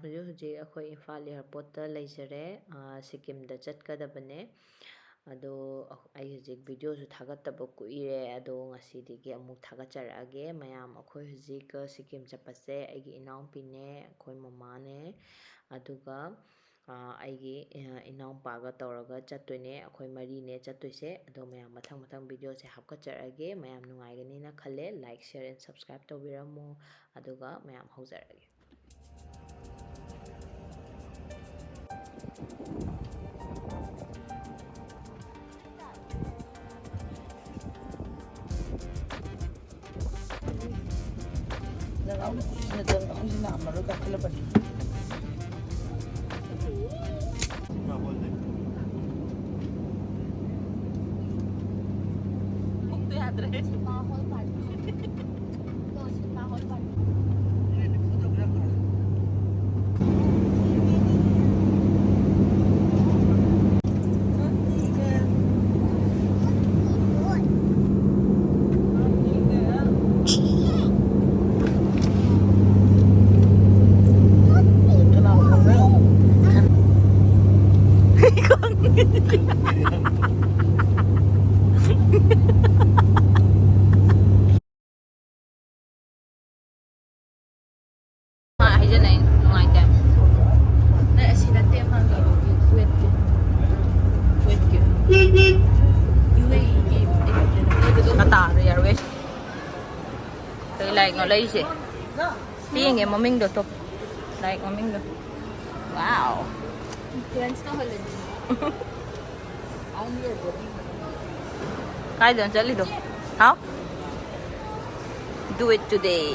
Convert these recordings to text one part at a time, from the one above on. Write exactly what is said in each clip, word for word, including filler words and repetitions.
ꯍꯧꯖꯤꯛ ꯍꯧꯖꯤꯛ ꯑꯩꯈꯣꯏ ꯏꯝꯐꯥꯜ ꯑꯦꯌꯥꯔꯄꯣꯔꯠꯇ ꯂꯩꯖꯔꯦ꯫ ꯑ, ꯁꯤꯀꯤꯝꯗ ꯆꯠꯀꯗꯕꯅꯦ꯫ ꯑꯗꯣ ꯑꯩ ꯍꯧꯖꯤꯛ ꯚꯤꯗꯤꯑꯣꯁꯨ ꯊꯥꯒꯠꯇꯕ ꯀꯨꯏꯔꯦ, ꯑꯗꯣ ꯉꯁꯤꯗꯒꯤ ꯑꯃꯨꯛ ꯊꯥꯒꯠꯆꯔꯛꯑꯒꯦ꯫ ꯃꯌꯥꯝ, ꯑꯩꯈꯣꯏ ꯍꯧꯖꯤꯛ ꯁꯤꯀꯤꯝ ꯆꯠꯄꯁꯦ ꯑꯩꯒꯤ ꯏꯅꯥꯎꯄꯤꯅꯦ, ꯑꯩꯈꯣꯏ ꯃꯃꯥꯅꯦ, ꯑꯗꯨꯒ, ꯑ, ꯑꯩꯒꯤ, ꯑ, ꯏꯅꯥꯎꯄꯥꯒ ꯇꯧꯔꯒ ꯆꯠꯇꯣꯏꯅꯦ꯫ ꯑꯩꯈꯣꯏ ꯃꯔꯤꯅꯦ ꯆꯠꯇꯣꯏꯁꯦ꯫ ꯑꯗꯣ ꯃꯌꯥꯝ, ꯃꯊꯪ ꯃꯊꯪ ꯚꯤꯗꯤꯑꯣꯁꯦ ꯍꯥꯞꯀꯠꯆꯔꯛꯑꯒꯦ꯫ ꯃꯌꯥꯝ ꯅꯨꯡꯉꯥꯏꯒꯅꯤꯅ ꯈꯜꯂꯦ꯫ Like, share and subscribe ꯇꯧꯕꯤꯔꯝꯃꯣ꯫ ꯑꯗꯨꯒ ꯃꯌꯥꯝ ꯍꯧꯖꯔꯛꯑꯒꯦ꯫ ꯖꯒꯥ ꯑꯃ ꯀꯨꯏꯅ ꯆꯪ-, ꯑꯩꯈꯣꯏꯁꯨ ꯂꯥꯛꯑꯝꯃꯔꯣꯏ, ꯀꯥꯈꯠꯂꯛꯄꯅꯤ꯫ ꯄꯨꯛꯇꯣ ꯌꯥꯗ꯭ꯔꯦ꯫ Cinema hall party. ꯇꯣ, ꯁꯤꯅꯦꯃꯥ ꯍꯣꯜ ꯄꯥꯔꯇꯤ꯫ ꯍꯥꯏꯖꯅꯩ, ꯅꯨꯡꯉꯥꯏꯇꯦ꯫ ꯅꯪ ꯑꯁꯤ ꯅꯠꯇꯦ, ꯑꯃ ꯀꯩꯅꯣꯒꯤ, ꯀꯨꯋꯦꯠꯀꯤ꯫ ꯀꯨꯋꯦꯠꯀꯤ꯫ ꯌꯨ ꯑꯦ ꯏꯒꯤ ꯑꯦꯌꯥꯔꯄꯣꯔꯠ꯫ ꯀꯇꯥꯔ ꯑꯦꯌꯥꯔꯋꯦꯁ꯫ ꯀꯩ ꯂꯥꯏꯔꯤꯛꯅꯣ ꯂꯩꯔꯤꯁꯦ? ꯌꯦꯡꯒꯦ ꯃꯃꯤꯡꯗꯣ, ꯇꯣꯞ꯫ ꯂꯥꯏꯔꯤꯛ ꯃꯃꯤꯡꯗꯣ꯫ ꯋꯥꯎ꯫ ꯏꯟꯐ꯭ꯂꯨꯌꯦꯟꯁ ꯇꯧꯍꯜꯂꯦ꯫ ꯀꯥꯏꯗꯅꯣ ꯆꯠꯂꯤꯗꯣ? ꯍꯥꯎ? Do it today.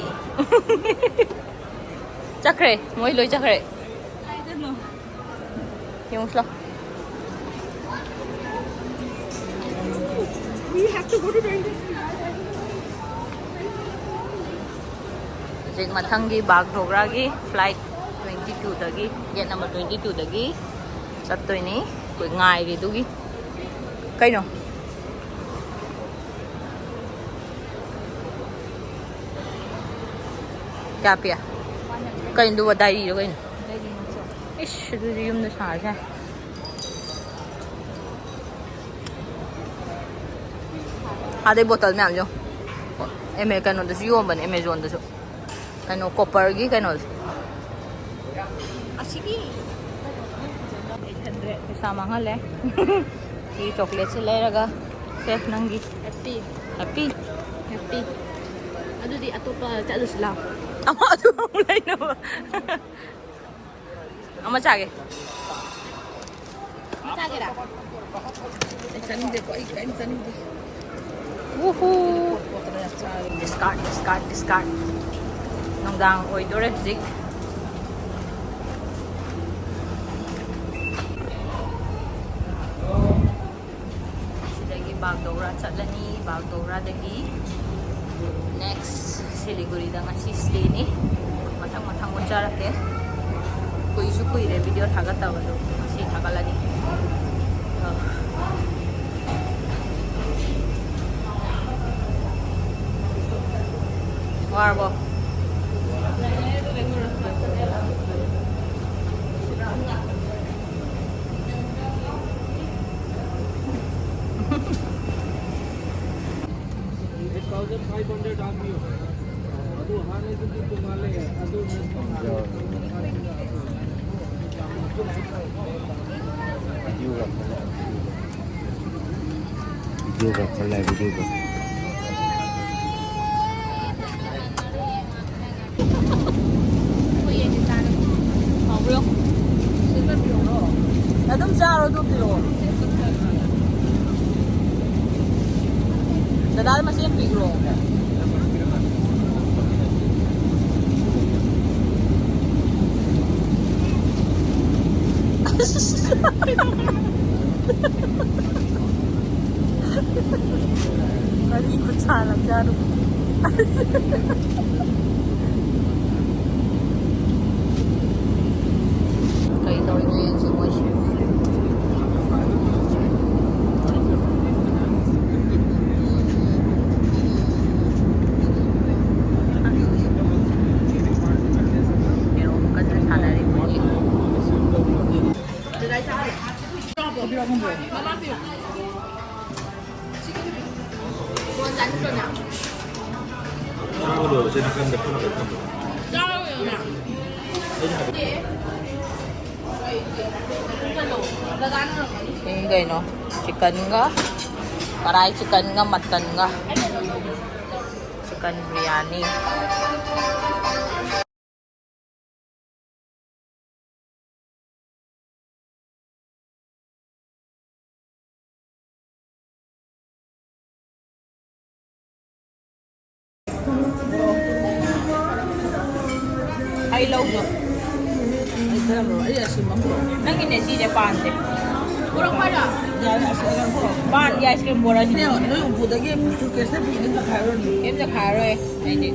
ꯆꯠꯈ꯭ꯔꯦ, ꯃꯣꯏ ꯂꯣꯏ ꯆꯠꯈ꯭ꯔꯦ꯫ ꯀꯥꯏꯗꯅꯣ? ꯌꯦꯡꯉꯨꯁꯤ ꯂꯥꯎ꯫ We have to go to twenty. ꯍꯧꯖꯤꯛ ꯃꯊꯪꯒꯤ ꯕꯥꯒꯗꯣꯒ꯭ꯔꯥꯒꯤ flight twenty two ꯗꯒꯤ, gate number twenty two ꯗꯒꯤ ꯆꯠꯇꯣꯏꯅꯤ꯫ ꯑꯩꯈꯣꯏ ꯉꯥꯏꯔꯤ ꯑꯗꯨꯒꯤ꯫ ꯀꯩꯅꯣ? ꯀꯌꯥ ꯄꯤ? ꯀꯩꯅꯣ ꯑꯗꯨꯕꯣ? ꯗꯥꯏꯔꯤꯔꯣ ꯀꯩꯅꯣ? ꯏꯁ, ꯑꯗꯨꯗꯤ ꯌꯨꯝꯗ ꯁꯥꯔꯁꯦ꯫ ꯑꯗꯩ ꯕꯣꯇꯜ ꯃꯌꯥꯝꯁꯨ ꯑꯦꯝ ꯑꯦ ꯀꯩꯅꯣꯗꯁꯨ ꯌꯣꯟꯕꯅꯦ, ꯑꯦꯃꯦꯖꯣꯟꯗꯁꯨ꯫ ꯀꯩꯅꯣ, ꯀꯣꯄꯔꯒꯤ ꯀꯩꯅꯣꯁꯦ꯫ ꯑꯁꯤꯒꯤ ꯄꯩꯁꯥ ꯃꯥꯡꯍꯜꯂꯦ꯫ ꯁꯤ ꯆꯣꯀ꯭ꯂꯦꯠꯁꯦ ꯂꯩꯔꯒ, ꯁꯦ, ꯅꯪꯒꯤ꯫ ꯍꯦꯄꯤ꯫ ꯍꯦꯄꯤ꯫ ꯍꯦꯄꯤ꯫ ꯑꯗꯨꯗꯤ ꯑꯇꯣꯞꯄ ꯆꯠꯂꯨꯁꯤ ꯂꯥꯎ꯫ ꯑꯃ ꯑꯗꯨ ꯑꯃꯨꯛ ꯂꯩꯅꯕ꯫ ꯑꯃ ꯆꯥꯒꯦ꯫ ꯑꯃ ꯆꯥꯒꯦꯔꯥ? ꯑꯩ ꯆꯥꯅꯤꯡꯗꯦꯀꯣ, ꯑꯩ ꯀꯔꯤꯝ ꯆꯥꯅꯤꯡꯗꯦ꯫ ꯎꯍꯨ꯫ ꯗꯤꯁꯀꯥꯔꯠ, ꯗꯤꯁꯀꯥꯔꯠ, ꯗꯤꯁꯀꯥꯔꯠ꯫ ꯅꯨꯡꯗꯥꯡ ꯑꯣꯏꯗꯣꯔꯦ ꯍꯧꯖꯤꯛ꯫ ꯁꯤꯗꯒꯤ ꯕꯥꯒꯗꯧꯔꯥ ꯆꯠꯂꯅꯤ, ꯕꯥꯒꯗꯧꯔꯥꯗꯒꯤ next ꯁꯤꯂꯤꯒꯨꯔꯤꯗ ꯉꯁꯤ stayꯅꯤ꯫ ꯃꯊꯪ ꯃꯊꯪ ꯑꯣꯟꯖꯔꯛꯀꯦ꯫ ꯀꯨꯏꯁꯨ ꯀꯨꯏꯔꯦ video ꯊꯥꯒꯠꯇꯕꯗꯣ, ꯉꯁꯤ ꯊꯥꯒꯠꯂꯅꯤ꯫ ꯑ꯫ ꯋꯥꯔꯕꯣ? Thousand five hundred ꯑꯗꯨ ꯍꯥꯟꯅꯗꯨꯗꯤ ꯇꯣꯉꯥꯜꯂꯦ꯫ ꯑꯗꯨ Video ꯒ ꯈꯜꯂꯦ, video ꯒ꯫ ꯑꯗꯨꯝ ꯆꯥꯔꯣ, ꯑꯗꯨ ꯄꯤꯔꯛꯑꯣ꯫ ꯗꯗꯥꯗ ꯃꯆꯦ ꯑꯃ ꯄꯤꯈ꯭ꯔꯣ꯫ ꯃꯔꯤ ꯈꯨꯠꯁꯥ ꯂꯝꯖꯥꯔꯨ꯫ ꯀꯩ ꯇꯧꯔꯤꯅꯣ ꯌꯦꯡꯁꯤ ꯃꯣꯏꯁꯦ꯫ ꯀꯦꯔꯣꯝ ꯀꯟꯅ ꯁꯥꯟꯅꯔꯤ ꯃꯣꯏꯒꯤ꯫ ꯆꯥꯕ ꯂꯣꯏꯔꯁꯦ ꯅꯥꯀꯟꯗ ꯈꯔ ꯂꯩꯔ ꯊꯝꯃꯣ꯫ ꯑꯩꯅ ꯍꯥꯏꯕ ꯁꯤ ꯀꯩꯅꯣ? ꯆꯤꯛꯀꯟꯒ, ꯀꯔꯥꯏ ꯆꯤꯛꯀꯟꯒ ꯃꯇꯟꯒ꯫ ꯆꯤꯛꯀꯟ ꯕꯤꯔꯌꯥꯅꯤ꯫ ꯑꯩ ꯂꯧꯗꯣ꯫ ꯑꯩ ꯈꯔ ꯂꯧꯔꯣ꯫ ꯑꯩ ꯑꯁꯤ ꯃꯝ ꯄꯨꯔꯛꯑꯣ꯫ ꯅꯪꯒꯤꯅꯦ ꯁꯤꯁꯦ ꯄꯥꯟꯗꯦ꯫ ꯄꯨꯔꯛꯄ ꯍꯥꯏꯔꯣ? ꯌꯥꯔꯦ, ꯑꯁꯤ ꯑꯩ ꯂꯧꯔꯣ꯫ ꯄꯥꯟꯗꯦ, ꯑꯥꯏꯁ ꯀ꯭ꯔꯤꯝ ꯕꯣꯔꯥ ꯁꯤꯅꯦ꯫ ꯅꯣꯏ ꯎꯄꯨꯗꯒꯤ ꯁꯨꯠꯀꯦꯁꯇ ꯄꯤꯛꯅꯤꯛ ꯇꯧꯈꯥꯏꯔꯨꯔꯅꯤ꯫ ꯀꯩꯝ ꯇꯧꯈꯥꯏꯔꯔꯣꯏ ꯑꯩꯗꯤ꯫